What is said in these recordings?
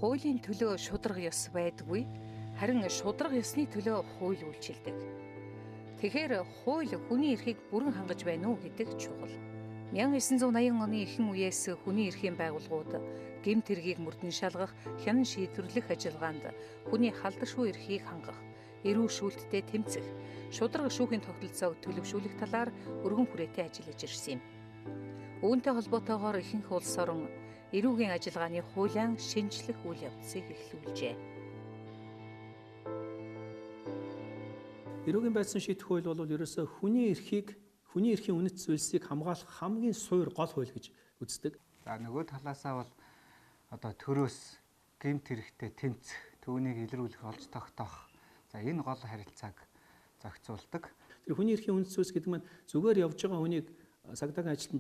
Хуулийн төлөө шударга ёс байдаггүй, харин шударга ёсны төлөө хууль үйлчилдэг. Тэгэхээр хууль хүний эрхийг бүрэн хангаж байна уу гэдэг чухал. 1980 оны ихэнх үеэс хүний эрхийн байгууллагууд гэмт хэргийг мөрдөн шалгах, хянан шийдвэрлэх ажиллагаанд хүний халдшгүй эрхийг хангах, эрүү шүүлттэй тэмцэх, шударга шүүхийн тогтолцоог төлөвшүүлэх талаар өргөн хүрээтэй ажиллаж ирсэн юм. Үүнтэй холбоотойгоор ихэнх улс орон эрүүгийн ажиллагааны хуулиан шинжлэх үйл явцыг эхлүүлжээ. Эрүүгийн байцсан шийдэх хууль бол ерөөсөө хүний эрхийг, хүний эрхийн үнэт зүйлсийг хамгаалах хамгийн суур гол хууль гэж үздэг. За нөгөө талаасаа бол одоо төрөөс гэмт хэрэгтэй тэмцэх, түүнийг илрүүлэх, олж тогтоох. За энэ гол харилцааг зохицуулдаг. Тэр хүний эрхийн үнэт зүйлс гэдэг маань зүгээр явж байгаа хүнийг цагдаагийн ажилтан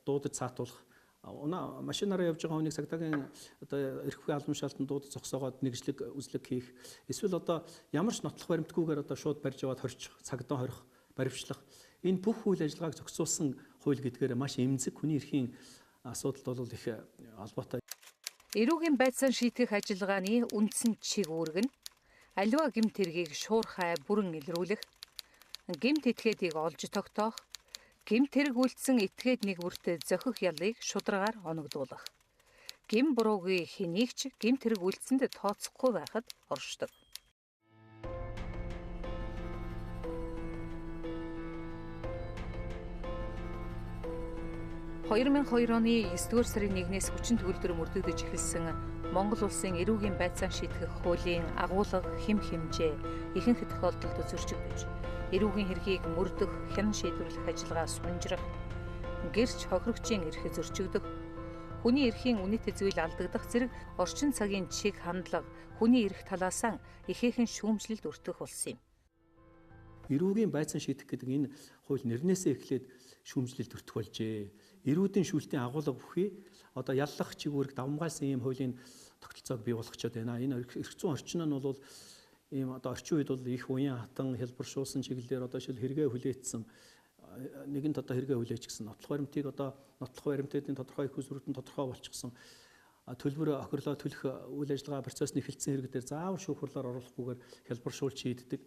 дуудаж цаатуулах, машинаараа явж байгаа хүнийг цагдаагийн одоо эрх бүхий албан тушаалтанд дуудаж зогсоогоод нэгжлэг үзлэг хийх, эсвэл одоо ямар ч нотлох баримтгүйгээр одоо шууд барьж яваад хорчих, цагдаа хорих, баривчлах. Энэ бүх үйл ажиллагааг зохицуулсан хууль гэдгээр маш эмзэг хүний эрхийн асуудалд бол их холбоотой. Эрүүгийн байцаан шийтгэх ажиллагааны үндсэн чиг үүрэг нь аливаа гэмт хэргийг шуурхай бүрэн илрүүлэх, гэмт этгээдийг олж тогтоох, гэмт хэрэг үйлдсэн этгээд нэг бүрт зохих ялыг шударгаар оногдуулах. Гэм буруугүй хэнийг ч гэмт хэрэг үйлдсэнд тооцохгүй байхад оршдог. 2002 оны 9-р сарын 1-ээс хүчин төгөлдөр мөрдөгдөж эхэлсэн Монгол улсын эрүүгийн байцаан шийтгэх хуулийн агуулга, хэм хэмжээ ихэнх тохиолдолд зөрчигдөж, эрүүгийн хэргийг мөрдөх, хянан шийдвэрлэх ажиллагаа сунжрах, гэрч хохирогчийн эрх зөрчигдөх, хүний эрхийн үнэт зүйл алдагдах зэрэг орчин цагийн чиг хандлага хүний эрх талаасаа ихээхэн шүүмжлэлд өртөх болсон юм. Эрүүгийн байцаан шийдэх гэдэг энэ хууль нэрнээсээ эхлээд шүүмжлэлд өртөх болжээ. Эрүүдийн шүүлтийн агуулга бүхий одоо яллах чиг үүрэг давамгайлсан ийм хуулийн тогтолцоог бий болгочоод байна. Энэ эрх зүйн орчин нь бол ийм одоо орчин үед бол их уян хатан хэлбэршүүлсэн чиглэлээр одоо шил хэрэгээ хүлээцсэн, нэгэнт одоо хэрэгээ хүлээж гисэн нотлох баримтыг одоо нотлох баримтын тодорхой их усрүүд нь тодорхой болчихсон, төлбөр охирлоо төлөх үйл ажиллагаа процесс нь эхэлсэн хэрэг дээр заавал шүүх хурлаар оруулахгүйгээр хэлбэршүүлж шийддэг.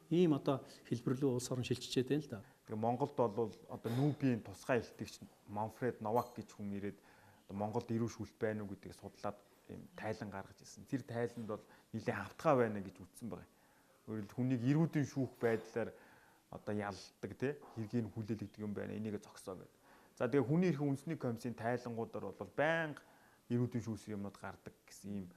Ийм одоо хэлбэр рүү улс орон шилжчихэд байна л да. Тэгээ Монголд бол одоо Нүүбийн тусгай илтгэгч Манфред Новак гэж хүн ирээд одоо Монголд эрүү шүүлт байна уу гэдгийг судлаад ийм тайлан гаргаж ирсэн. Тэр тайланд бол нэлээд хавтгай байна гэж үзсэн байгаа. Өөрөлд хүнийг эрүүдэн шүүх байдлаар одоо ялдаг тий хэргийг хүлээлгдэг юм байна. Энийг зогсоо гэдэг. За тэгээ хүний эрхийн үндэсний комиссийн тайлангуудаар бол байнга эрүүдэн шүүсэн юмнууд гардаг гэсэн ийм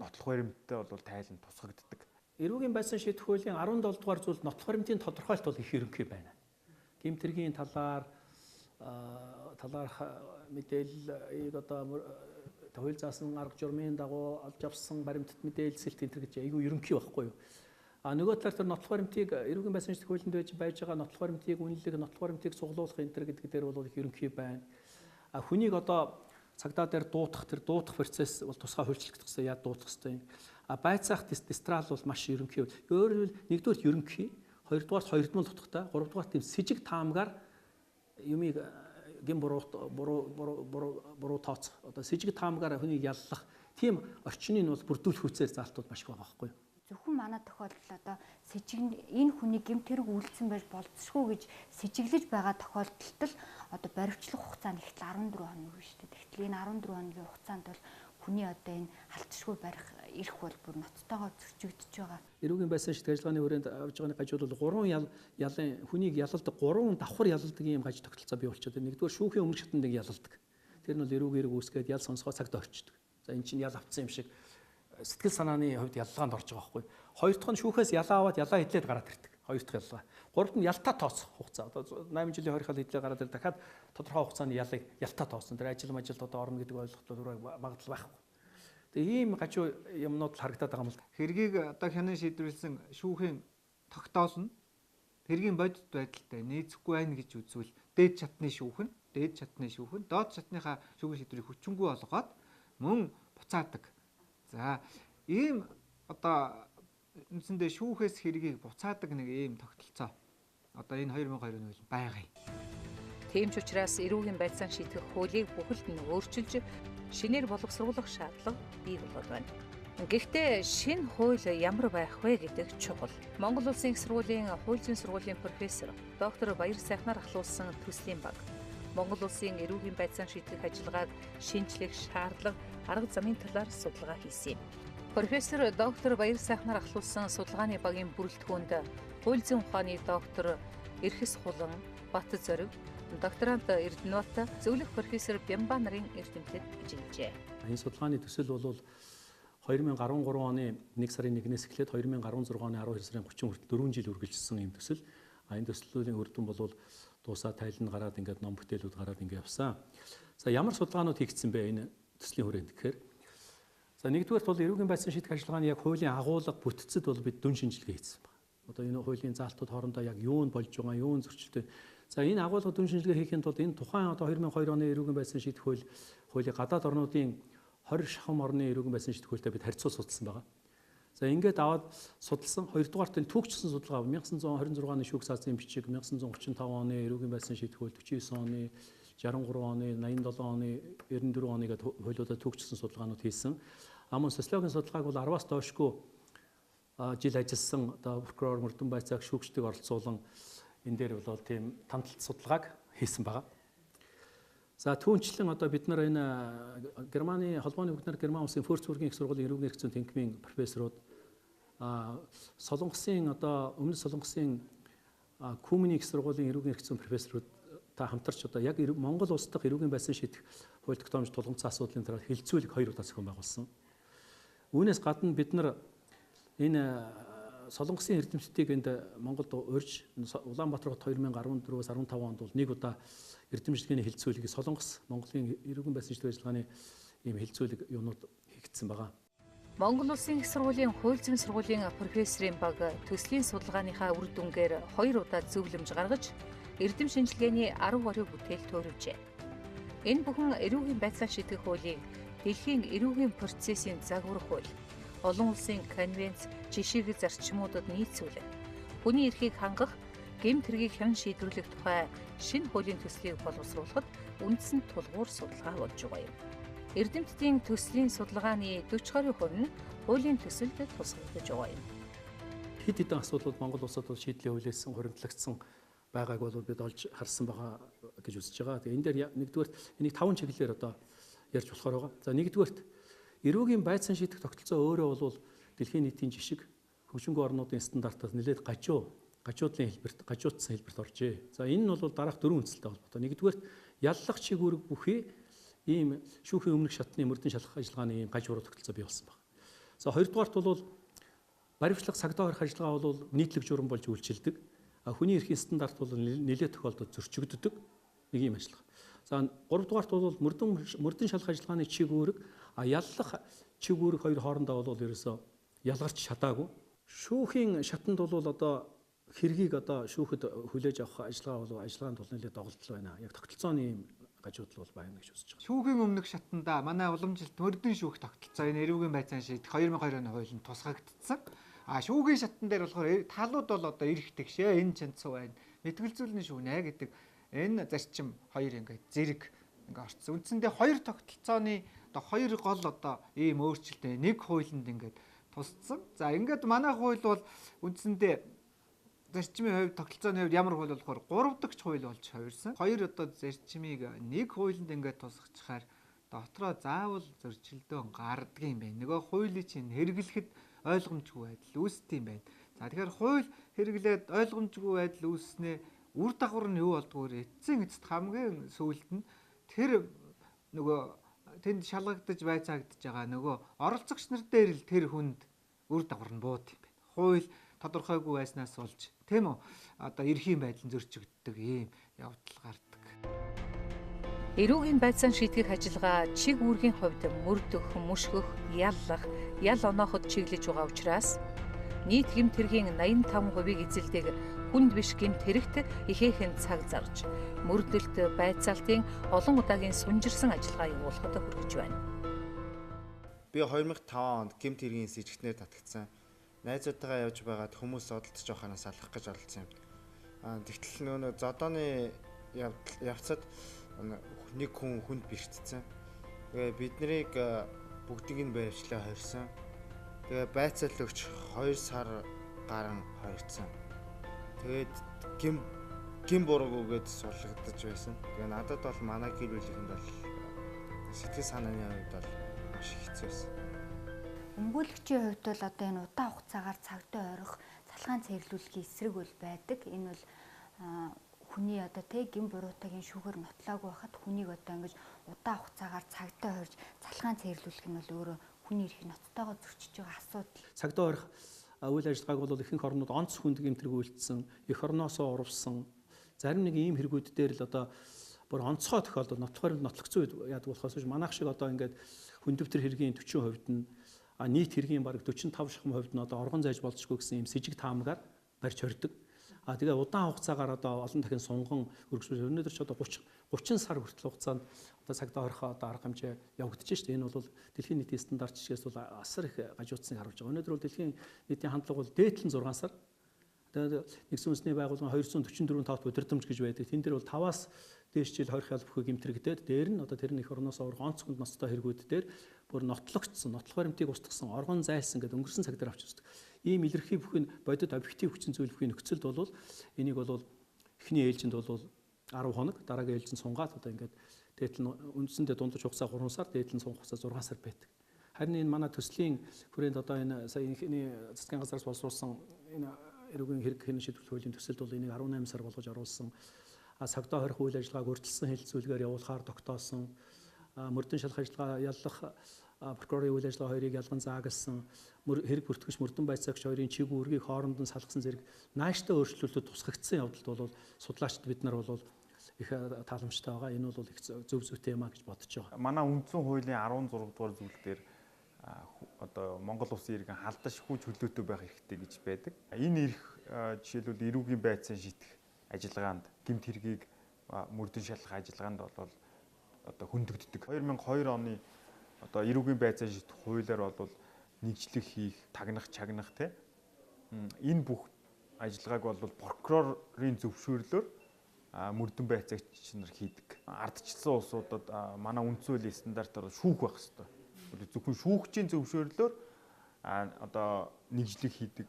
нотлох баримттай бол тайлан тусгагддаг. Эрүүгийн байцаан шийдэх хуулийн 17 дугаар зүйл нотлох баримтын тодорхойлолт бол их ерөнхий байна. Гэмт хэргийн талаар талаарх мэдээллийг одоо хууль заасан арга журмын дагуу олж авсан баримтат мэдээлэлт энэ төр гэж айгүй ерөнхий байхгүй юу. А нөгөө талаар тэр нотлох баримтыг эрүүгийн байцаан шийдэх хуулинд байж байгаа нотлох баримтыг үнэлэх, нотлох баримтыг цуглуулах энэ төр гэдэг дээр бол их ерөнхий байна. А хүнийг одоо цагдаа дээр дуудах, тэр дуудах процесс бол тусгай хуульчлагдах хэрэгтэй, яа дуудах хэрэгтэй юм. А байцаах дистрал бол маш ерөнхий. Өөрөөр хэлбэл нэгдүгээр ерөнхий, хоёрдугаар хоёрдмол утгатай, гуравдугаар тийм сэжиг таамгаар юмыг гэм буруу тооцох. Одоо сэжиг таамгаар хүнийг яллах тийм орчныг нь бол бүрдүүлэх хүчээр заалтууд маш их байгаа байхгүй юу? Зөвхөн манай тохиолдолд одоо сэжиг энэ хүний гэмт хэрэг үйлдсэн байж болцсохгүй гэж сэжиглэж байгаа тохиолдолд л одоо баривчлах хугацаа нь ихтэл 14 хоног шүү дээ. Тэгтэл энэ 14 хоногийн хугацаанд бол хүний одоо энэ халтшгүй барих эрх бол бүр ноцтойгоор зөрчигдөж байгаа. Эрүүгийн байцаан шийдэх ажиллагааны хүрээнд авж байгаа гажууд бол гурван ялын хүнийг ялалдаг, гурван давхар ялалдаг ийм гаж тогтолцоо бий болчиход. Нэгдүгээр шүүхийн өмнөх шатанд нэг ялалдаг. Тэр нь бол эрүүг эрг үүсгээд ял сонсгоо цагт орчдөг. За эн чинь ял авцсан юм шиг сэтгэл санааны хувьд яллагаанд орж байгаа байхгүй. Хоёр дахь нь шүүхээс ялаа аваад ялаа хэдлээд гараад ирдэг. Хоёр дахь яллага. Гуравт нь ялтаа тооцох хугацаа. Одоо 8 жилийн 20 хал хэдлээ гараад ир дахиад тодорхой хугацаанд ялыг ялтаа тооцсон. Тэр ажил мажилд одоо орно гэдэг ойлголт магадлал байхгүй. Тэгээ ийм гажуу юмнууд л харагдаад байгаа юм л. Хэргийг одоо хянан шийдвэрлсэн шүүхийн тогтоол нь хэргийн бодит байдалтай нийцэхгүй байна гэж үзвэл дээд чатны шүүх нь, дээд чатны шүүх нь доод чатныхаа шүүхийн шийдвэрийг хүчингү болгоод мөн буцаадаг. За ийм одоо үндсэндээ шүүхээс хэргийг буцаадаг нэг ийм тогтолцоо одоо энэ 2020 оны хууль байгаа юм. Тийм ч учраас эрүүгийн байцаан шийтгэх хуулийг бүхэлд нь өөрчилж шинээр боловсруулах шаардлага бий болоод байна. Гэхдээ шинэ хууль ямар байх вэ гэдэг чухал. Монгол Улсын их сургуулийн хууль зүйн сургуулийн профессор доктор Баярсайхнаар ахлуулсан төслийн баг Монгол Улсын эрүүгийн байцаан шийтгэх ажиллагааг шинжлэх шаардлага, арга замын талаар судалгаа хийсэн юм. Профессор доктор Баярсайхнаар ахлуулсан судалгааны багийн бүрэлдэхүүнд хууль зүйн ухааны доктор Эрхэс Хулан, Батзориг, докторант Эрдэнэбат, зөвлөх профессор Бямба нарын эрдэмтэд ажиллажээ. Энэ судалгааны төсөл бол 2013 оны 1 сарын 1-ээс эхлээд 2016 оны 12 сарын 30 хүртэл 4 жил үргэлжилсэн ийм төсөл. Энэ төслүүдийн үр дүн бол дуусаа тайлан гараад ингээд ном бүтээлүүд гараад ингээд явсан. За ямар судалгаанууд хийгдсэн бэ энэ төслийн хүрээнд гэхээр за нэгдүгээрт бол эрүүгийн байцаан шийдэх ажиллагааны яг хуулийн агуулга бүтцэд бол бид дүн шинжилгээ хийсэн байна. Одоо энэ хуулийн заалтууд хоорондоо яг юу нь болж байгаа, юу нь зөрчилтэй. За энэ агуулга дүн шинжилгээ хийхэд тулд энэ тухайн одоо 2002 оны эрүүгийн байцаан шийдэх хуулийг гадаад орнуудын 20 шахам орны эрүүгийн байцаан шийдэх хуультай бид харьцуул судалсан байгаа. За ингээд аваад судалсан. Хоёрдугаарт энэ түүхчсэн судалгаа 1926 оны шүүх цаазын бичиг, 1935 оны эрүүгийн байцаан шийдэх хууль, 49 оны, 63 оны, 87 оны, 94 оны гэдэг хуулиудаа түүхчсэн судалгаанууд хийсэн. Мөн социологийн судалгааг бол 10-аас доошгүй жил ажилласан одоо прокурор мөрдөн байцааг шүүгчдийг оролцуулан энэ дээр бол тийм тамталт судалгааг хийсэн байгаа. За түүнчлэн одоо бид нар энэ Германы холбооны бүгд нар Герман улсын Фөрцбургийн их сургуулийн эрүүгийн эрх зүйн тэнхимийн профессорууд Солонгосын одоо өмнөд Солонгосын Күмний их сургуулийн эрүүгийн эрх зүйн профессорууд та хамтарч одоо яг Монгол улс дахь эрүүгийн байцаан шийдэх хууль тогтоомж тулгамдсан асуудлын талаар хилцүүлэг 2 удаа зохион байгуулсан. Үүнээс гадна бид нар энэ Солонгосын эрдэмтдийг энд Монголд урьж Улаанбаатар хот 2014-өөс 15 онд бол нэг удаа эрдэмтдийн хилцүүлгийг Солонгос Монголын эрүүгийн байцаан шийдэх ажиллагааны ийм хилцүүлэг юмнууд хийгдсэн байгаа. Монгол Улсын их сургуулийн хууль зүйн сургуулийн профессорын баг төслийн судалгааныхаа үр дүнгээр 2 удаа зөвлөмж гаргаж эрдэм шинжилгээний 10 гаруй бүтээл тойрвжээ. Энэ бүхэн эрүүгийн байцаан шийдэх хуулийг дэлхийн эрүүгийн процессын загвар хууль, олон улсын конвенц, жишээг зарчмуудад нийцүүлэн хүний эрхийг хангах, гэмт хэргийг хян шийдвэрлэх тухай шинэ хуулийн төслийг боловсруулахад үндсэн тулгуур судалгаа болж байгаа юм. Эрдэмтдийн төслийн судалгааны 40 гаруй хувь нь хуулийн төсөлд тусгагдаж байгаа юм. Хэд хэдэн асуудлууд Монгол улсад бол шийдлийн хүлээсэн, хуримтлагдсан байгааг бол бид олж харсан байгаа гэж үзэж байгаа. Тэгээ энэ дээр нэгдүгээрт энийг 5 чиглэлээр одоо ярьж болохоор байгаа. За нэгдүгээрт эрүүгийн байцаан шийдэх тогтолцоо өөрөө бол дэлхийн нийтийн жишг хөгжингүй орнуудын стандартаас нэлээд гажуудлын хэлбэрт, гажуудсан хэлбэрт оржээ. За энэ нь бол дараах дөрвөн үндсэлтэй холбоотой. Нэгдүгээрт яллах чиг үүрэг бүхий ийм шүүхийн өмнөх шатны мөрдөн шалгах ажиллагааны ийм гаж уруу тогтолцоо бий болсон байна. За хоёрдугаарт бол баривчлах сагдаа хорих ажиллагаа бол нийтлэг журам болж үйлчилдэг. Хүний эрхийн стандарт бол нэлээд тохиолдолд зөрчигддөг нэг юм ажиллагаа. За гуравдугаарт бол мөрдөн шалах ажиллагааны чиг үүрэг, яллах чиг үүрэг хоёр хоорондоо бол ерөөсөө ялгарч чадаагүй. Шүүхийн шатанд бол одоо хэргийг одоо шүүхэд хүлээж авах ажиллагаа бол ажиллагаанд бол нэлээд доголдол байна. Яг тогтолцооны юм гажуудал бол байна гэж үзэж байгаа. Шүүхийн өмнөх шатанда манай уламжилт мөрдөн шүүх тогтолцоо энэ эрүүгийн байцаан шийдэх 2002 оны хуулинд тусгагдсан. А шүүхийн шатан дээр болохоор талууд бол одоо эрх тэгшээ энэ чанцсан байна. Мэтгэл зүйлний шүүнэ гэдэг энэ зарчим хоёр ингээд зэрэг ингээд орцсон. Үндсэндээ хоёр тогтолцооны одоо хоёр гол одоо ийм өөрчлөлттэй нэг хуулинд ингээд тусдсан. За ингээд манай хууль бол үндсэндээ зарчмын хувьд тогтолцооны хувьд ямар хууль болохоор 3 дахь хууль болж хувирсан. Хоёр одоо зарчмыг нэг хуулинд ингээд тусгачихаар дотроо заавал зөрчилдөөн гардаг юм байна. Нөгөө хуулийг чинь хэрэглэхэд ойлгомжгүй байдал үүсдэг юм байна. За тэгэхээр хууль хэрэглээд ойлгомжгүй байдал үүссэнээ үр дагавар нь юу болдгоо вэ? Эцсийн эцэст хамгийн сүүлд нь тэр нөгөө тэнд шалгагдаж байцаагдж байгаа нөгөө оролцогч нар дээр л тэр хүнд үр дагавар нь бууд юм байна. Хууль тодорхойгүй байснаас болж тийм үү? Одоо эрхийн байдал нь зөрчигддөг ийм явдал гардаг. Эрүүгийн байцаан шийтгэх ажиллагаа чиг үүргийн хувьд мөрдөх, мөшгөх, яллах, ял онооход чиглэж байгаа учраас нийт гэмт хэргийн 85%-ийг эзэлдэг хүнд биш гэмт хэрэгт ихээхэн цаг зарж, мөрдөлт, байцаалтын олон удаагийн сунжирсан ажиллагаа явуулахад хүргэж байна. Би 2005 онд гэмт хэргийн сэжигтнээр татагдсан. Найзуудтайгаа явж байгаад хүмүүс зодолдож байханаас алах гэж оролцсон юм. Тэгтэл нөгөө зодооны явцад нэг хүн хүнд бэртсэн. Тэгээ бид нарыг бүгдийг нь баривчлаа хорьсон. Тэгээ байцаал өгч 2 сар гарan хоригдсан. Тэгээд гим бурууг өгөөд суллагдаж байсан. Тэгээ надад бол манай гэр бүлийнхэнд бол сэтгэл санааны хувьд бол маш их хэцүү байсан. Өмгөөлөгчийн хувьд бол одоо энэ удаан хугацаагаар цагтаа ойрох залхаан цэвэрлүүлэхийн эсрэг бол байдаг. Энэ бол хүний одоо тэг гин буруутайгийн шүүхээр нотлоогүй байхад хүнийг одоо ингэж удаан хугацаагаар цагтаа хорж залхаан цэвэрлүүлэх нь бол өөрөө хүний эрхийг ноцтойгоо зөрчиж байгаа асуудал. Цагтаа хорих үйл ажиллагааг бол ихэнх орнууд онц хүнд гэмтрэг үйлдсэн, эх орноосоо урвсан. Зарим нэг ийм хэрэгүүд дээр л одоо бүр онцгой тохиолдолд нотлохоор нотлогцсон үед яадаг болохоос биш манайх шиг одоо ингээд хүндөвтөр хэргийн 40% нь нийт хэргийн бараг 45 шахам хувьд нь одоо оргон зайж болзошгүй гэсэн ийм сэжиг таамгаар барьж хордог. А тэгээ удаан хугацаагаар одоо олон дахин сунган өргөжлөж өнөөдөр ч одоо 30 сар хүртэл хугацаанд одоо цагтаа хорих одоо арга хэмжээ явагдаж шүү дээ. Энэ бол дэлхийн нийтийн стандарт чигээс бол асар их гажуудсныг харуулж байгаа. Өнөөдөр бол дэлхийн нийтийн хандлага бол дээдлэн 6 сар. Тэгээд нэгдсэн үндэсний байгууллагын 244 тавт удирдамж гэж байдаг. Тэн дээр бол 5-аас дээш жил хорих ял бүхий гэмтрэгдээд дээр нь одоо тэр нь эх орноос аврах онц хүнд ноцтой хэрэгүүд дээр бүр нотлогдсон, нотлох баримтыг устгасан, оргон зайлсан гэдэг өнгөрсөн цаг дээр авч үздэг. Ийм илэрхий бүхэн бодит объектив хүчин зүйл бүхий нөхцөлд бол энийг бол эхний ээлжинд бол 10 хоног, дараагийн ээлжинд сунгаад одоо ингээд дээдл нь үндсэндээ дундаж хугацаа 3 сар, дээдл нь сунх хугацаа 6 сар байдаг. Харин энэ манай төслийн хүрээнд одоо энэ сая энэний засгийн газраас боловсруулсан энэ эрүүгийн хэрэг хянан шийдвэрлэх хуулийн төсөлд бол энийг 18 сар болгож оруулсан. Цагтаа хорих үйл ажиллагааг урьдчилсан хэлэлцүүлгээр явуулахаар тогтоосон. Мөрдөн шалах ажиллагаа яллах прокурорын үйл ажиллагаа хоёрыг ялган заагалсан, хэрэг бүртгэгч мөрдөн байцаагч хоёрын чиг үүргийг хооронд нь салгасан зэрэг нааштай өөрчлөлтүүд тусгагдсан явдалд бол судлаачид бид нар бол их тааламжтай байгаа. Энэ бол их зөв зүйтэй юм а гэж бодож байгаа. Манай үндсэн хуулийн 16 дугаар зүйл дээр одоо Монгол улсын иргэн халдашгүй чөлөөтэй байх хэрэгтэй гэж байдаг. Энэ эрх жишээлбэл эрүүгийн байцаан шийдэх ажиллагаанд, гэмт хэргийг мөрдөн шалах ажиллагаанд бол одоо хөндөгддөг. 2002 оны одоо эрүүгийн байцаан шийдэх хуулиар бол нэгжлэг хийх, тагнах, чагнах те энэ бүх ажиллагааг бол прокурорын зөвшөөрлөөр мөрдөн байцаагч нар хийдэг. Ардчилсан улсуудад манай үндсэн хуулийн стандартаар шүүх байх ёстой. Зөвхөн шүүгчийн зөвшөөрлөөр одоо нэгжлэг хийдэг.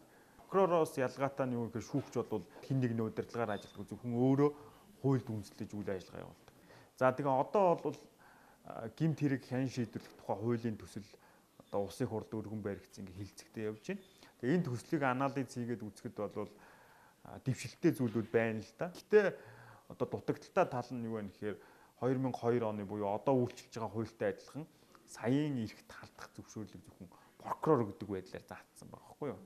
Прокуророос ялгаатай нь юу гэхээр шүүгч бол хэн нэгний удирдлагаар ажилладаг. Зөвхөн өөрөө хуульд үндэслэж үйл ажиллагаа явуулдаг. За тэгээ одоо бол гэмт хэрэг хян шийдвэрлэх тухай хуулийн төсөл одоо улсын хурлд өргөн баригдсан ингээ хилцэгтэй явж байна. Тэгээ энэ төслийг анализ хийгээд үзэхэд бол дэвшилттэй зүйлүүд байна л да. Гэтэ одоо дутагдaltaй тал нь юу вэ гэхээр 2002 оны буюу одоо үйлчилж байгаа хуультай адилхан саяын эрхт халдах зөвшөөрлийг зөвхөн прокурор өгдөг байдлаар заасан байгаа байхгүй юу.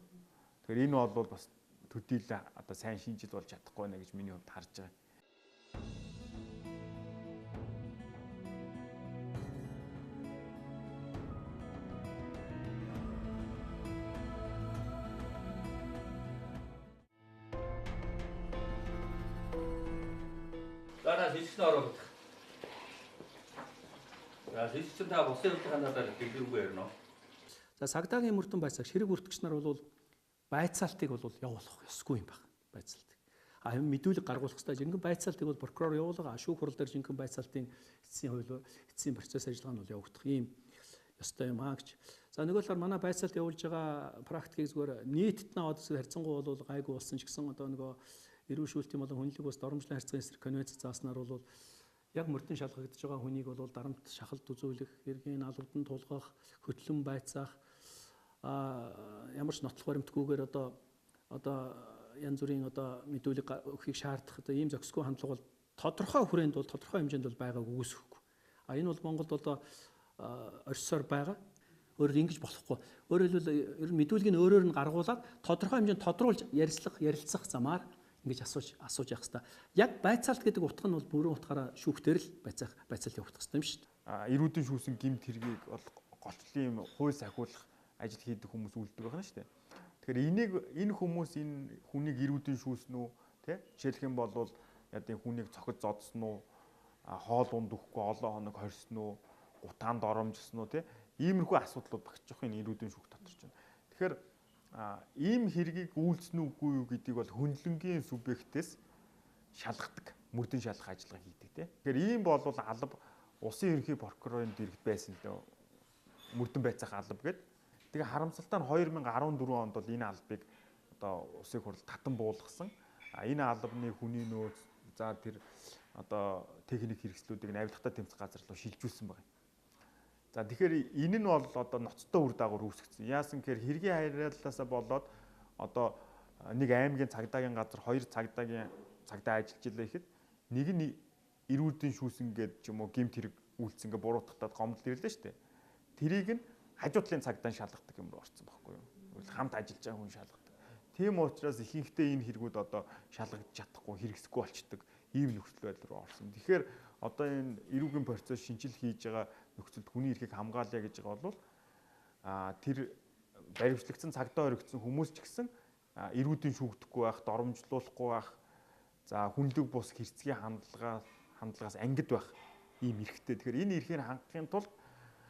Тэгэхээр энэ бол бас төдийл одоо сайн шинжил болж чадахгүй нэ гэж миний хувьд харж байгаа. За наа шижигчнээ оруулах. За шижигчин та бусын хувьд надад дэлгэрэнгүй ярина. За цагдаагийн мөрдөн байцаагч хэрэг бүртгэгч нар бол байцаалтыг бол явуулах ёсгүй юм байна. Байцаалтыг. А юм мэдүүлэг гаргуулах хэрэгтэй. Жинхэнэ байцаалтыг бол прокурор явуулга, шүүх хурал дээр жинхэнэ байцаалтын эцсийн хууль, эцсийн процесс ажиллагаа нь бол явагдах ийм ёстой юм аа гэж. За нөгөө талаар манай байцаалт явуулж байгаа практикийг зүгээр нийтэд нь аваад үзэхэд харьцангуй бол гайгүй болсон ч гэсэн одоо нөгөө эрүү шүүлтийн болон хүнлэг бус доромжлон харьцан эсрэг конвенц зааснаар бол яг мөрдөн шалгагдж байгаа хүнийг бол дарамт шахалт үзүүлэх, хэргийн албадан тулгах, хөтлөн байцаах, ямар ч нотлох баримтгүйгээр одоо янз бүрийн одоо мэдүүлэг өгөхийг шаардах одоо ийм зохисгүй хандлага бол тодорхой хүрээнд бол тодорхой хэмжээнд бол байгааг үгүйсэхгүй. А энэ бол Монголд одоо орсоор байгаа. Өөрөөр ингэж болохгүй. Өөрөөр хэлбэл ер нь мэдүүлгийг өөрөөр нь гаргуулад тодорхой хэмжээнд тодруулж ярилцах замаар ингэж асууж явах хэрэгтэй. Яг байцаалт гэдэг утга нь бол бүрэн утгаараа шүүхтэр л байцаалт явагдах хэрэгтэй юм шүү дээ. Эрүүдэн шүүсэн гэмт хэргийг бол голчлын юм хууль сахиулах ажил хийдэг хүмүүс үлддэг байна шүү дээ. Тэгэхээр энийг энэ хүмүүс энэ хүнийг эрүүдэн шүүсэн үү, тэ? Жишээлх юм бол яа тийм хүнийг цохид зодсон уу, хоол унд өгөхгүй олон хоног хорьсон уу, гутаанд оромжсон уу, тэ? Иймэрхүү асуудлууд багтчих энэ эрүүдэн шүүх дотор чинь. Тэгэхээр ийм хэргийг үйлдсэн үгүй юу гэдгийг бол хөндлөнгийн субъектээс шалгадаг. мөрдөн шалах ажиллагаа хийдэг те. Тэгэхээр ийм болвол алба улсын ерөнхий прокурорын дэргэд байсан л мөрдөн байцаах алба гэд. Тэгээ харамсалтай нь 2014 онд бол энэ албыг одоо улсын хурал татан буулгасан. А энэ албаны хүний нөөц за тэр одоо техник хэрэгслүүдийг авилгатай тэмцэх газар руу шилжүүлсэн байна. За тэгэхээр энэ нь бол одоо ноцтой үр дагавар үүсгэсэн. Яасан гэхээр хэргийн харьяаллаасаа болоод одоо нэг аймгийн цагдаагийн газар хоёр цагдаагийн цагдаа ажиллаж илээ гэхэд нэг нь эрүүдэн шүүсэн гээд ч юм уу гэмт хэрэг үйлцэн гэ буруутгатаад гомдол ирлээ шүү дээ. Тэрийг нь хажуу талын цагдаа шалгадаг юм руу орсон байхгүй юу? Хамт ажиллаж байгаа хүн шалгадаг. Тийм учраас ихэнхдээ энэ хэрэгүүд одоо шалгагдаж чадахгүй хэрэгсэхгүй болчдөг ийм нөхцөл байдал руу орсон. Тэгэхээр одоо энэ эрүүгийн процесс шинжил хийж байгаа нөхцөлд хүний эрхийг хамгаалъя гэж байгаа бол тэр баримтлагдсан цагдаа хоригдсон хүмүүс ч гэсэн эрүүдэн шүүгдэхгүй байх, доромжлуулахгүй байх, за хүнлэг бус хэрцгий хандлагаас ангид байх ийм эрхтэй. Тэгэхээр энэ эрхийг хангахын тулд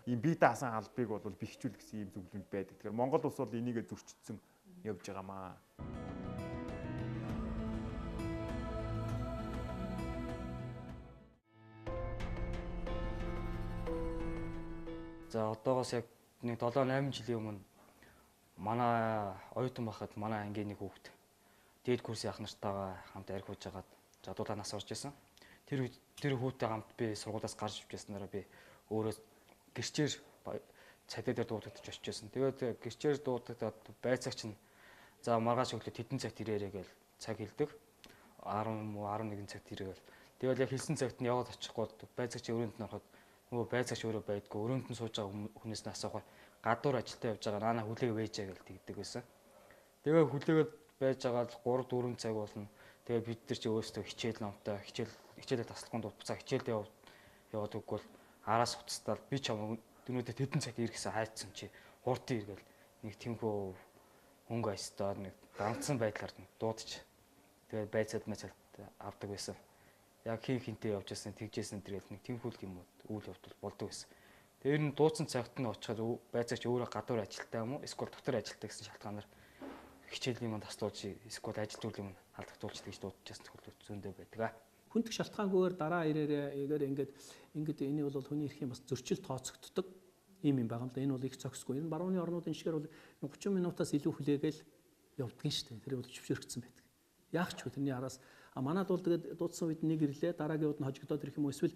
ийм бие даасан албыг бол бэхжүүл гэсэн ийм зөвлөмж байдаг. Тэгэхээр Монгол улс бол энийгээ зөрчсөн явж байгаамаа. За одоогоос яг нэг 7 8 жилийн өмнө манай оюутан байхад манай ангийн нэг хүүхэд дээд курсын ах нартайгаа хамт арх ууж хагаад жадуулаа нас орж исэн. Тэр хүүтэй хамт би сургуулиас гарч ивчээснээрээ би өөрөө гэрчээр цалиа дээр дуудагдаж очиж байсан. Тэгээд гэрчээр дуудагдаад байцаагч нь за маргааш өглөө тэдэн цагт ирээрэй гэж цаг хэлдэг. 10 юм уу 11 цагт ирээгээл. Тэгэл яг хэлсэн цагт нь яваад очихгүй байцаагч өрөөнд нь ороход нөгөө байцаагч өөрөө байдгүй. Өрөөнд нь сууж байгаа хүнээс нь асуухаар гадуур ажилдаа явж байгаа наана хүлээг вэжээ гэж тэгдэг байсан. Тэгээ хүлээгээд байж байгаа л 3 4 цаг болно. Тэгээ бид нар чи өөрсдөө хичээл номтой хичээлээ таслахгүй буцаа хичээлдээ яваад үгүй бол араас уцтаал би чам өнөөдөр тэдэн цагт ирэх гэсэн хайцсан чи хурдан иргээл нэг тиймхүү хөнгө айстаар нэг ганцсан байдлаар дуудаж тэгээд байцаад мэцэлт авдаг байсан. Яг хин хинтээ явж байсан тэгжсэн тэргээл нэг тиймхүү л юм үйл явдал болдог байсан. Тэр нь дуудсан цагт нь очиход байцаагч өөрөө гадуур ажилтаа юм уу эсвэл дотор ажилтаа гэсэн шалтгаанаар хичээлийн юм таслуулж эсвэл ажил зүйлийн юм алдагдуулж тэгж дуудчихсан тохиолдол зөндөө байдаг. Хүндэх шалтгаангүйгээр дараа ирээрээ эгээр ингээд энэ бол хүний эрхийн бас зөрчил тооцогддог ийм юм байгаа юм л да. Энэ бол их зохисгүй. Энэ барууны орнуудын шигээр бол 30 минутаас илүү хүлээгээл явдгийн шүү дээ. Тэр бол зөвшөөрөгдсөн байдаг. Яг ч тэрний араас манад бол тэгээд дуудсан үед нэг ирлээ, дараагийн удаа нь хожигдоод ирэх юм уу эсвэл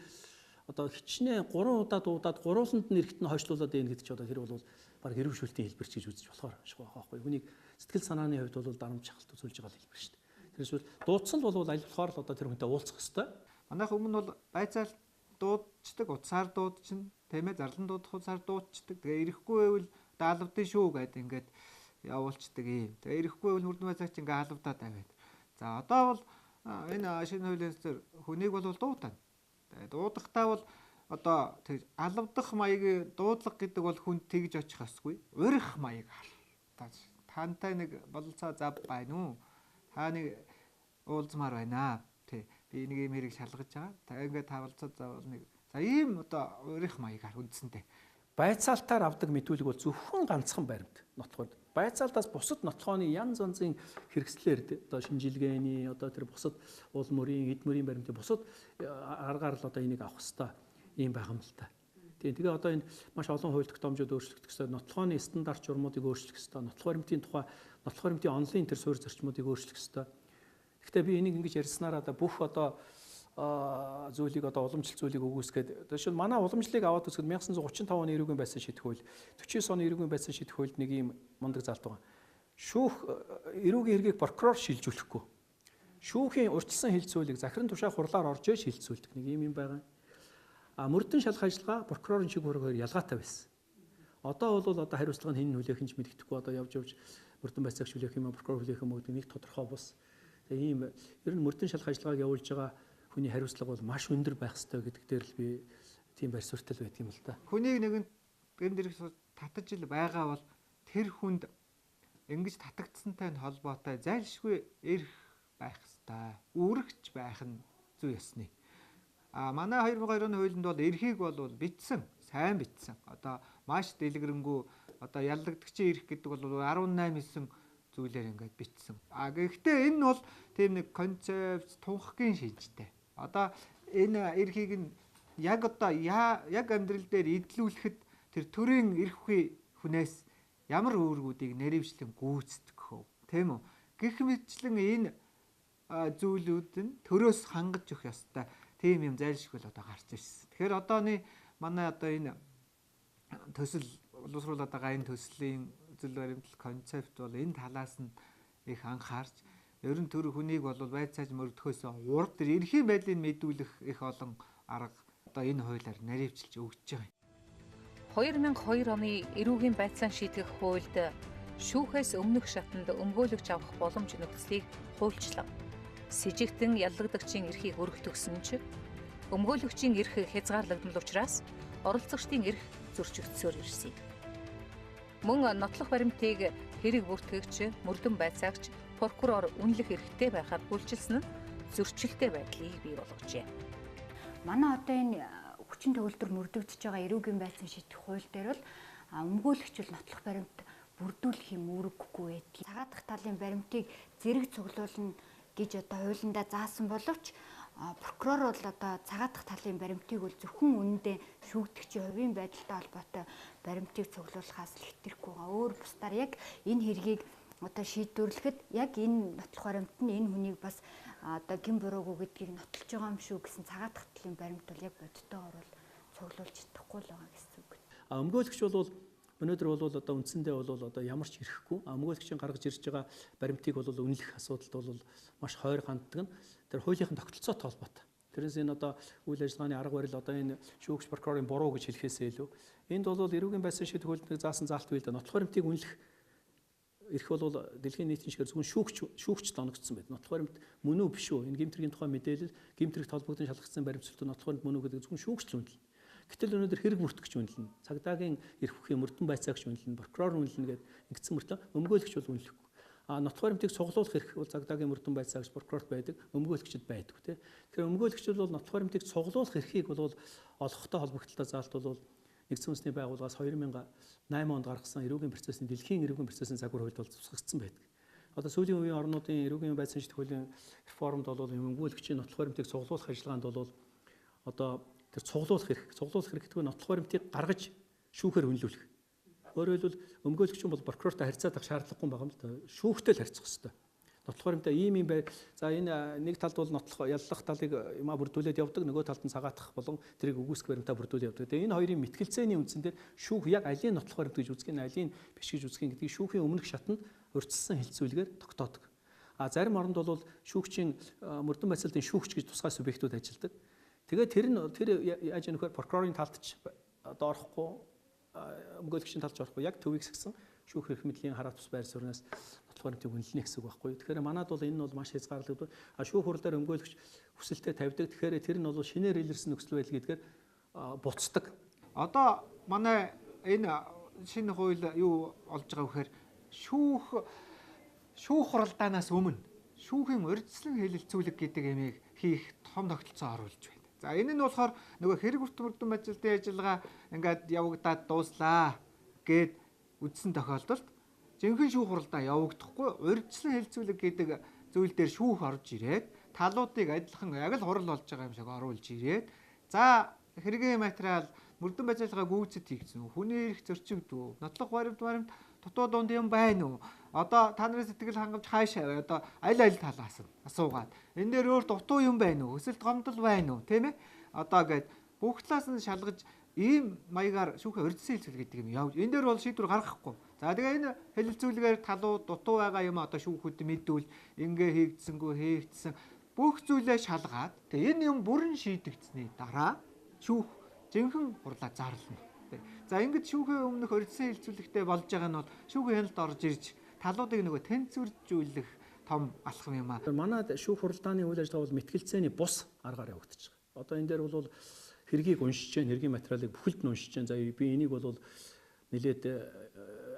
одоо хичнээн 3 удаа дуудаад гурвууланд нь эрэхт нь хойшлуулад байна гэдэг чи одоо тэр бол баг хэрвшүүлтийн хэлбэр ч гэж үзэж болохоор шиг байгаа байхгүй. Хүнийг сэтгэл санааны хувьд бол дарамт шахалт үзүүлж байгаа хэлбэр шүү дээ. Тэрээс бол дуудсан л бол аль болохоор л одоо тэр хүнтэй уулзах ёстой. Манайх өмнө бол байцаал дуудчихдаг, утсаар дуудчихна, тийм ээ, зарлан дуудах утсаар дуудчихдаг. Тэгээ ирэхгүй байвал даалвдын шүү гэд ингээд явуулчихдаг юм. Тэгээ ирэхгүй байвал хүрдэн байцаагч ингээд алавдаад аваад. За одоо бол энэ шинэ хуулийн зөв хүнийг бол дуудана. Тэгээ дуудахдаа бол одоо тэг алавдах маягийн дуудлага гэдэг бол хүнд тэгж очих ёсгүй. Урих маяг хар. Тантай нэг бололцоо зав байна уу? Та нэг уулзмаар байна. Тий. Би нэг юм хэрэг шалгаж байгаа. Та ингээд та бололцоо зав бол нэг за ийм одоо урих маягаар үндсэнтэй. Байцаалтаар авдаг мэдүүлэг бол зөвхөн ганцхан баримт нотлоход. Байцаалтаас бусад нотлохооны янз янзын хэрэгслээр одоо шинжилгээний одоо тэр бусад уул мөрийн, эд мөрийн баримтын бусад аргаар л одоо энийг авах хэвээр ийм байгаа юм л та. Тийм тэгээ одоо энэ маш олон хууль тогтоомжууд өөрчлөгдөх хэвээр, нотлохооны стандарт журмуудыг өөрчлөх хэвээр, нотлох баримтын тухай, нотлох баримтын онлайн тэр суурь зарчмуудыг өөрчлөх хэвээр. Гэхдээ би энийг ингэж ярьснараа одоо бүх одоо зүйлийг одоо уламжлалт зүйлийг өгөөсгээд жишээ нь манай уламжлалыг аваад үзэхэд 1935 оны эрүүгийн байсан шийдэх хууль, 49 оны эрүүгийн байсан шийдэх хуульд нэг ийм мундаг заалт байгаа. Шүүх эрүүгийн хэргийг прокурор шилжүүлэхгүй. Шүүхийн урьдчилсан хилцүүлэг захиран тушаа хурлаар орж иж хилцүүлдэг нэг ийм юм байгаа. А мөрдөн шалах ажиллагаа прокурорын чиг хургаар ялгаатай байсан. Одоо бол одоо хариуцлага нь хэн хүлээх нь ч мэддэхгүй одоо явж явж мөрдөн байцаагч хүлээх юм уу, прокурор хүлээх юм уу гэдэг нэг тодорхой бус. Тэгээ ийм ер нь мөрдөн шалах ажиллагааг явуулж байгаа хүний хариуцлага бол маш өндөр байх ёстой гэдэг дээр л би тийм барь суурьтай байдаг юм л да. Хүнийг нэгэн гэмт хэрэг татаж ил байгаа бол тэр хүнд ингэж татагдсантай нь холбоотой зайлшгүй эрх байх ёстой. Үүрэгч байх нь зүй ёсны. А манай 2002 оны хуулинд бол эрхийг бол бичсэн, сайн бичсэн. Одоо маш дэлгэрэнгүй одоо яллагдагчийн эрх гэдэг бол 18 9 зүйлээр ингээд бичсэн. А гэхдээ энэ бол тийм нэг концепт тунхгийн шинжтэй. Одоо энэ эрхийг нь яг одоо яг амьдрал дээр эдлүүлэхэд тэр төрийн эрх хүнээс ямар үүргүүдийг наривчлан гүйцэтгэх вэ? Тийм үү? Гэх мэтчлэн энэ зүйлүүд нь төрөөс хангаж өгөх ёстой. Тийм юм зайлшгүй л одоо гарч ирсэн. Тэгэхээр одооны манай одоо энэ төсөл боловсруулад байгаа энэ төслийн үзэл баримтлал концепт бол энэ талаас нь их анхаарч ер нь төр хүнийг бол байцааж мөрдөхөөс урд тэр эрхийн байдлыг мэдүүлэх их олон арга одоо энэ хуулиар наривчилж өгч байгаа юм. 2002 оны эрүүгийн байцаан шийтгэх хуульд шүүхээс өмнөх шатанд өмгөөлөгч авах боломж нөхцөлийг хуульчлав. Сэжигтэн яллагдагчийн эрхийг өргөтгсөн ч өмгөөлөгчийн эрх хязгаарлагдмал учраас оролцогчдын эрх зөрчигдсөөр ирсэн. Мөн нотлох баримтыг хэрэг бүртгэгч, мөрдөн байцаагч, прокурор үнэлэх эрхтэй байхаар хуульчилсан нь зөрчилтэй байдлыг бий болгожээ. Манай одоо энэ хүчин төгөлдөр мөрдөгдөж байгаа эрүүгийн байцаан шийдэх хууль дээр бол өмгөөлөгч бол нотлох баримт бүрдүүлэх юм үүрэггүй байдгийг. Цагаатах талын баримтыг зэрэг цуглуулна гэж одоо хуулиндаа заасан боловч прокурор бол одоо цагаатах талын баримтыг бол зөвхөн үнэндээ шүүгдэгчийн хувийн байдалтай холбоотой баримтыг цуглуулахаас л хэтэрхгүй байгаа. Өөр бусдаар яг энэ хэргийг одоо шийдвэрлэхэд яг энэ нотлох баримт нь энэ хүнийг бас одоо гин буруугүй гэдгийг нотолж байгаа юм шүү гэсэн цагаатах талын баримт бол яг бодтойгоор бол цуглуулж чадахгүй л байгаа гэсэн үг. А өмгөөлөгч бол өнөөдөр бол одоо үндсэндээ бол одоо ямар ч ирэхгүй өмгөөлөгчийн гаргаж ирж байгаа баримтыг бол үнэлэх асуудалд бол маш хойр ханддаг нь тэр хуулийнхын тогтолцоотой холбоотой. Тэрнээс энэ одоо үйл ажиллагааны арга барил одоо энэ шүүгч прокурорын буруу гэж хэлэхээсээ илүү энд бол эрүүгийн байцаан шийдэх хуульд нэг заасан заалт бий л да. Нотлох баримтыг үнэлэх эрх бол дэлхийн нийтийн шигээр зөвхөн шүүгчд оногдсон байд. Нотлох баримт мөн үү биш үү? Энэ гэмт хэргийн тухай мэдээлэл, гэмт хэрэгт холбогдсон шалгагдсан баримтчлалт нотлох баримт мөн үү гэдэг зөвхөн шүүгч л үнэлнэ. Гэтэл өнөөдөр хэрэг бүртгэгч үнэлнэ. Цагдаагийн эрх бүхий мөрдөн байцаагч үнэлнэ, прокурор үнэлнэ гэдэг ингэсэн мөртөө өмгөөлөгч бол үнэлэхгүй. А нотлох баримтыг цуглуулах эрх бол цагдаагийн мөрдөн байцаагч прокурорт байдаг, өмгөөлөгчд байдаг тий. Тэгэхээр өмгөөлөгч бол нотлох баримтыг цуглуулах эрхийг бол олохтой холбогдлолтой заалт бол Нэгдсэн үндэсний байгууллагаас 2008 онд гаргасан эрүүгийн процессын дэлхийн эрүүгийн процессын загвар хуульд бол тусгагдсан байдаг. Одоо сүүлийн үеийн орнуудын эрүүгийн байцаан шийдэх хуулийн реформд бол өмгөөлөгчийн нотлох баримтыг цуглуулах ажиллагаанд бол одоо тэр цуглуулах эрх, цуглуулах эрх гэдэг нь нотлох баримтыг гаргаж шүүхээр үнэлүүлэх. Өөрөөр хэлбэл өмгөөлөгч бол прокурортой харьцаад авах шаардлагагүй байгаа юм л да. Шүүхтэй л харьцах хэрэгтэй. Нотлох баримтаа ийм юм бай. За энэ нэг талд бол нотлох яллах талыг юмаа бүрдүүлээд явдаг, нөгөө талд нь цагаатах болон тэрийг үгүйсгэх баримтаа бүрдүүлээд явдаг. Тэгээ энэ хоёрын мэтгэлцээний үндсэн дээр шүүх яг алийн нотлох баримт гэж үзэх нь алийн биш гэж үзэх нь гэдгийг шүүхийн өмнөх шатанд урьдчилсан хэлцүүлгээр тогтоодог. А зарим оронд бол шүүгчийн мөрдөн байцаалтын шүүгч гэж тусгай субъектууд ажилладаг. Тэгээд тэр нь тэр яаж яах вэ? Прокурорын талд ч одоо орохгүй, өмгөөлөгчийн талд ч орохгүй яг төвийг сгсэн шүүх эрх мэдлийн хараа тус байр сууриас нотлох баримтыг үнэлнэ гэсэн үг байхгүй. Тэгэхээр манад бол энэ нь бол маш хязгаарлагдав. А шүүх хурлаар өмгөөлөгч хүсэлтэд тавьдаг. Тэгэхээр тэр нь бол шинээр илэрсэн нөхцөл байдал гэдгээр буцдаг. Одоо манай энэ шинэ хууль юу олж байгаа вэхээр шүүх хуралдаанаас өмнө шүүхийн урьдчилан хэлэлцүүлэг гэдэг ямыг хийх том тогтолцоо оруулж байна. За энэ нь болохоор нөгөө хэрэг мөрдөн ажилтны ажиллагаа ингээд явагдаад дууслаа гэд үдсэн тохиолдолд жинхэнэ шүүх хуралдаа явагдахгүй урьдчилан хэлэлцүүлэг гэдэг зүйл дээр шүүх орж ирээд талуудыг адилхан яг л хурал болж байгаа юм шиг оруулж ирээд за хэргийн материал мөрдөн ажиллагаа гүйцэд хийгдсэн үү, хүний эрх зөрчигдв, нотлох баримт дутуу дунд юм байна уу? Одоо та нарын сэтгэл хангамж хаашаа одоо аль аль талаас нь асуугаад энэ дээр өөр дутуу юм байна уу? Өсөлт гомдол байна уу? Тийм ээ? Одоо гээд бүх талаас нь шалгаж ийм маягаар шүүхээ урьдчилан хэлэлцүүлэг гэдэг юм явж. Энэ дээр бол шийдвэр гаргахгүй. За тэгээ энэ хэлэлцүүлгээр талуу дутуу байгаа юм одоо шүүхүүд мэдвэл ингээ хийгдсэнгүү хийгдсэн бүх зүйлээ шалгаад тэгээ энэ юм бүрэн шийдэгдсэний дараа шүүх жинхэнэ хурлаа зарлана. За ингэж шүүхийн өмнөх урьдчилан хэлэлцүүлэгтэй болж байгаа нь бол шүүхийн хяналт орж ирж талуудыг нөгөө тэнцвэржүүлэх том алхам юм аа. Манай шүүх хуралдааны үйл ажиллагаа бол мэтгэлцээний бус аргаар явагдаж байгаа. Одоо энэ дээр бол хэргийг уншиж जैन, хэргийн материалыг бүхэлд нь уншиж जैन. За би энийг бол нэлээд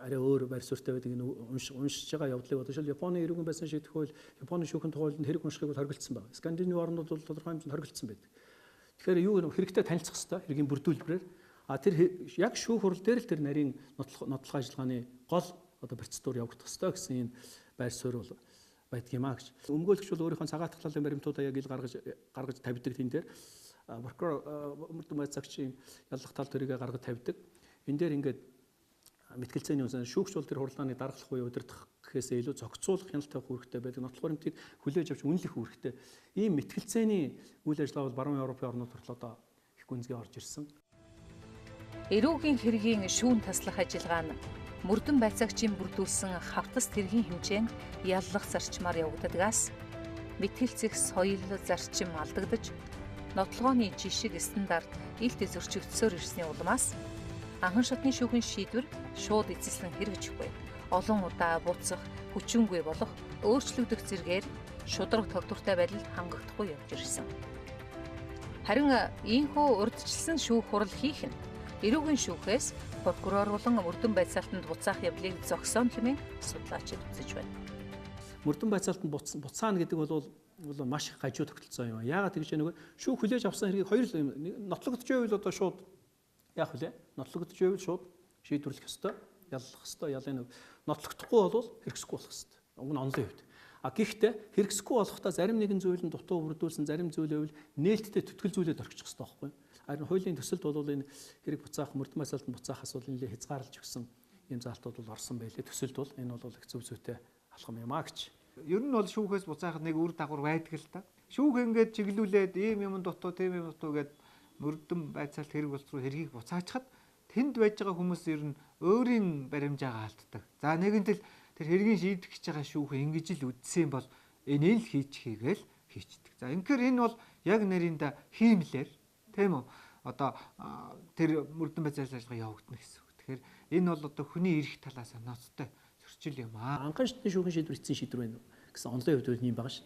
арай өөр байр суурьтай байдаг энэ уншиж байгаа явдлыг одоо жишээл Японы эрүүгийн байсан шийдэх хууль, Японы шүүхийн тухай хэрэг уншихыг бол хоригдсан байна. Скандинав орнууд бол тодорхой хэмжээнд хоригдсан байдаг. Тэгэхээр юу хэрэгтэй танилцах хэрэгтэй хэргийн бүрдүүлбэрээр. А тэр яг шүүх хурал дээр л тэр нарийн нотлох ажиллагааны гол одоо процедур явагдах хэрэгтэй гэсэн энэ байр суурь бол байдаг юм а гэж. Өмгөөлөгч бол өөрийнхөө цагаат талын баримтуудаа яг ил гаргаж тавьдаг тэн дээр. Прокурор мөрдөн байцаагчийн яллах тал тэрийгэ гаргаж тавьдаг. Энэ дээр ингээд мэтгэлцээний үнсэн шүүгч бол тэр хурлааны даргалах буюу удирдах гэхээсээ илүү зохицуулах хяналт тавих үүрэгтэй байдаг. Нотлох баримтыг хүлээж авч үнэлэх үүрэгтэй. Ийм мэтгэлцээний үйл ажиллагаа бол баруун Европын орнууд хүртэл одоо их гүнзгий орж ирсэн. Эрүүгийн хэргийн шүүн таслах ажиллагаа нь мөрдөн байцаагчийн бүрдүүлсэн хавтас тэргийн хэмжээнд яллах зарчмаар явагддагаас мэтгэлцэх соёл зарчим алдагдаж нотлогооны жишг стандарт илт зөрчигдсөөр ирсний улмаас анхан шатны шүүхийн шийдвэр шууд эцэслэн хэрэгжихгүй. Олон удаа буцах, хүчингүй болох, өөрчлөгдөх зэргээр шударга тогтвортой байдал хангагдахгүй явж ирсэн. Харин ийхүү урьдчилсан шүүх хурал хийх нь эрүүгийн шүүхээс прокурор болон мөрдөн байцаалтанд буцаах явдлыг зогсоон хэмээн судлаачид үзэж байна. Мөрдөн байцаалтанд буцаана гэдэг бол маш их гажуу тогтолцоо юм. Яагаад тэгж нөгөө шүүх хүлээж авсан хэргийг хоёр юм нотлогдож байвал одоо шууд яах вүлээ? Нотлогдож байвал шууд шийдвэрлэх ёстой, яллах ёстой, ялын нотлогдохгүй бол хэрэгсэхгүй болох ёстой. Уг нь онлын хувьд. А гэхдээ хэрэгсэхгүй болохдоо зарим нэгэн зүйл нь дутуу бүрдүүлсэн, зарим зүйл байвал нээлттэй түтгэл зүйлээд орчих ёстой байхгүй юу? Харин хуулийн төсөлд бол энэ хэрэг буцаах, мөрдөн байцаалтанд буцаах асуудал нэлээд хязгаарлаж өгсөн ийм заалтууд бол орсон байлээ. Төсөлд бол энэ бол их зөв зүйтэй алхам юм а гэж. Ер нь бол шүүхээс буцаахад нэг үр дагавар байдаг л та. Шүүх ингээд чиглүүлээд ийм юм дутуу, тийм юм дутуу гэд мөрдөн байцаалт хэрэг болц руу хэргийг буцаачхад тэнд байж байгаа хүмүүс ер нь өөрийн баримжаагаа алддаг. За нэгэнтэл тэр хэргийн шийдэх гэж байгаа шүүх ингэж л үдсэн бол энийг л хийчихийгээл хийчдэг. За инхээр энэ бол яг нэрийнда хиймлэр тийм үү? Одоо тэр мөрдөн байцаалт ажиллагаа явагдана гэсэн үг. Тэгэхээр энэ бол одоо хүний эрх талаас ноцтой зөрчил юм аа. Анхан шатны шүүхийн шийдвэр эцсийн шийдвэр байна гэсэн онлын хувьд бол юм байгаа ш.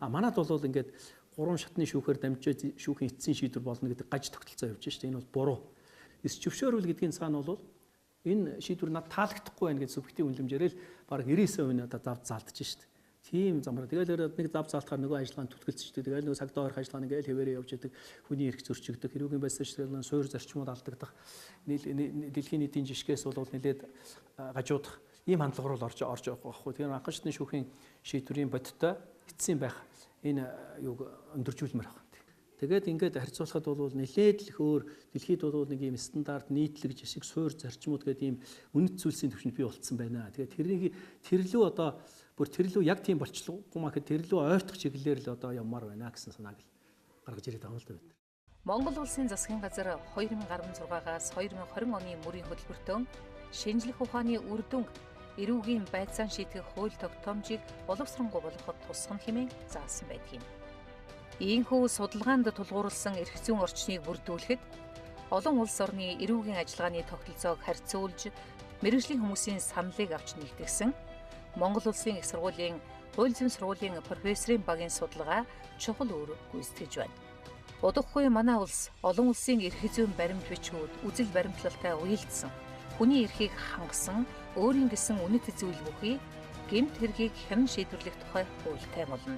А манад бол ингээд гурван шатны шүүхээр дамжиж шүүхийн эцсийн шийдвэр болно гэдэг гаж тогтолцоо явж шээ. Энэ бол буруу. Эс зөвшөөрөл гэдгийн цаана бол энэ шийдвэр над таалагдахгүй байна гэж субъектив үнэлэмжээр л бараг 99% нь одоо зав заалтж шээ. Тийм замраа. Тэгэл нэг зав заалтахаар нөгөө ажиллагаанд түтгэлцдэг. Тэгэл нөгөө сагдаа ойрох ажиллагаа ингээл хэвээрээ явж яадаг. Хүний эрх зөрчигдөх, эрүүгийн байдлаас шийдэл суур зарчмууд алдагдах, дэлхийн нийтийн жишгээс бол нэлээд гажуудах ийм хандлага руу орж явах байхгүй. Тэгэхээр анхан шатны шүүхийн шийдвэрийн бодиттой эцсийн байх энэ юуг өндөржүүлмээр байна. Тэгээд ингээд харьцуулахад бол нэлээд л их өөр дэлхийд бол нэг ийм стандарт нийтлэг жишг суур зарчмууд гэдэг ийм үнэт зүйлсийн түвшинд бий болцсон байна. Тэгээд тэрнийг тэрлүү одоо бүр тэрлүү яг тийм болчлоогүй маа гэхэд тэрлүү ойртох чиглэлээр л одоо явмаар байна гэсэн санааг л гаргаж ирээд байгаа юм л да бид. Монгол улсын засгийн газар 2016-аас 2020 оны мөрийн хөтөлбөртөө шинжлэх ухааны үр дүнг эрүүгийн байцаан шийтгэх хууль тогтоомжийг боловсронгуй болгоход тусгана хэмээн заасан байдаг юм. Ийхүү судалгаанд тулгуурласан эрх зүйн орчныг бүрдүүлэхэд олон улс орны эрүүгийн ажиллагааны тогтолцоог харьцуулж мэргэжлийн хүмүүсийн саналыг авч нэгтгэсэн Монгол улсын их сургуулийн хууль зүйн сургуулийн профессорын багийн судалгаа чухал үүрэг гүйцэтгэж байна. Удахгүй манай улс олон улсын эрх зүйн баримт бичгүүд үзэл баримтлалтай уялдсан хүний эрхийг хангасан өөрийн гэсэн үнэт зүйл бүхий гэмт хэргийг хянан шийдвэрлэх тухай хуультай болно.